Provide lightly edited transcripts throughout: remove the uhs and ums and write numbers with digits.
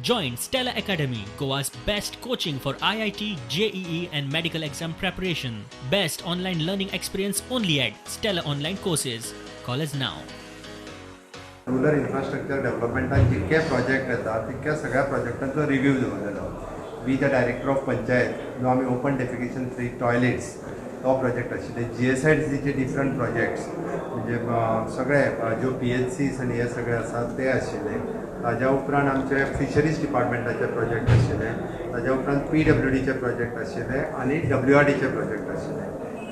Join Stella Academy, Goa's best coaching for IIT, JEE, and medical exam preparation. Best online learning experience only at Stella Online Courses. Call us now. Rural infrastructure डेव्हलपमेंटान जितके project येता तितक्या सगळ्या प्रोजेक्टांचो review दवरलेलो with the director of panchayat, जो आमी open defecation free toilets तो project आशिल्ले, जीएसआयडीसीचे डिफरंट प्रोजेक्ट्स, म्हणजे सगळे ज्यो पीएचसीस आनी हे सगळे आसात ते आशिल्ले. ताज्या उपरांत आमचे फिशरीज डिपार्टमेंटाचे प्रोजेक्ट आशिल्ले, ताज्या उपरांत पीडब्ल्यूडीचे प्रोजेक्ट आशिल्ले आनी डब्ल्यूआरडीचे प्रोजेक्ट आशिल्ले.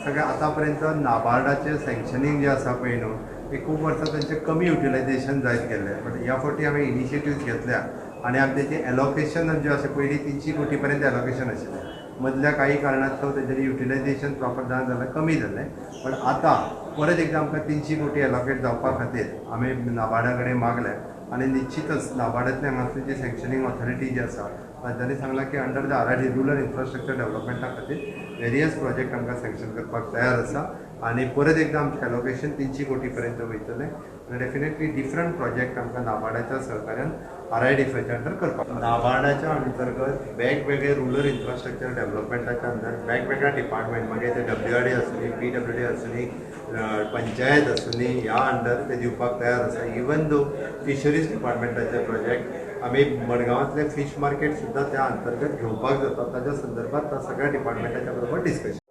सगळे आतां पर्यंत नाबार्डाचे सँक्शनींग जें आसा पळय न्हू, ते खूब वर्सां तांचें कमी युटिलायझेशन जायत गेल्लें, बट ह्या फावटी हांवें इनिशिएटिव्स घेतल्या आनी आमी तेजें एलोकेशन जें आसा, पयलीं 300 कोटी पर्यंत एलोकेशन आशिल्लें. मदल्या काही कारणास्तव तेजें युटिलायझेशन प्रॉपर जायना जालें, कमी जालें. पण आतां परत एकदां आमकां 300 कोटी एलोकेट जावपा खातीर आमी नाबार्डा कडेन मागलें आनी निश्चितच नाबार्डांतले हांगासर जी सँक्शनींग ऑथॉरिटी जी आसा तांच्यांनी सांगलां की under the RID, rural infrastructure डेव्हलपमेंटा खातीर वेरियस प्रोजेक्ट आमकां सँक्शन करपाक तयार आसा आनी परत एकदां आमचें एलोकेशन 300 कोटी पर्यंत वयतलें आनी डेफिनेटली डिफरंट प्रोजेक्ट आमकां नाबार्डाच्या सहकार्यान आरआयडीएफाच्या अंडर करपाक. नाबार्डाच्या अंतर्गत वेगवेगळे रुरल इन्फ्रास्ट्रक्चर डेव्हलपमेंटाच्या अंडर वेगवेगळ्या डिपार्टमेंट, मागीर ते डब्ल्यूआरडी आसूं, पीडब्ल्यूडी आसूं, पंचायत आसूं, ह्या अंडर ते दिवपाक तयार आसा. इवन दो फिशरीज डिपार्टमेंटाचे प्रोजेक्ट आमी मडगांवांतले फिश मार्केट सुद्दां त्या अंतर्गत घेवपाक जाता, ताच्या संदर्भात त्या सगळ्या डिपार्टमेंटाच्या बरोबर डिस्कशन.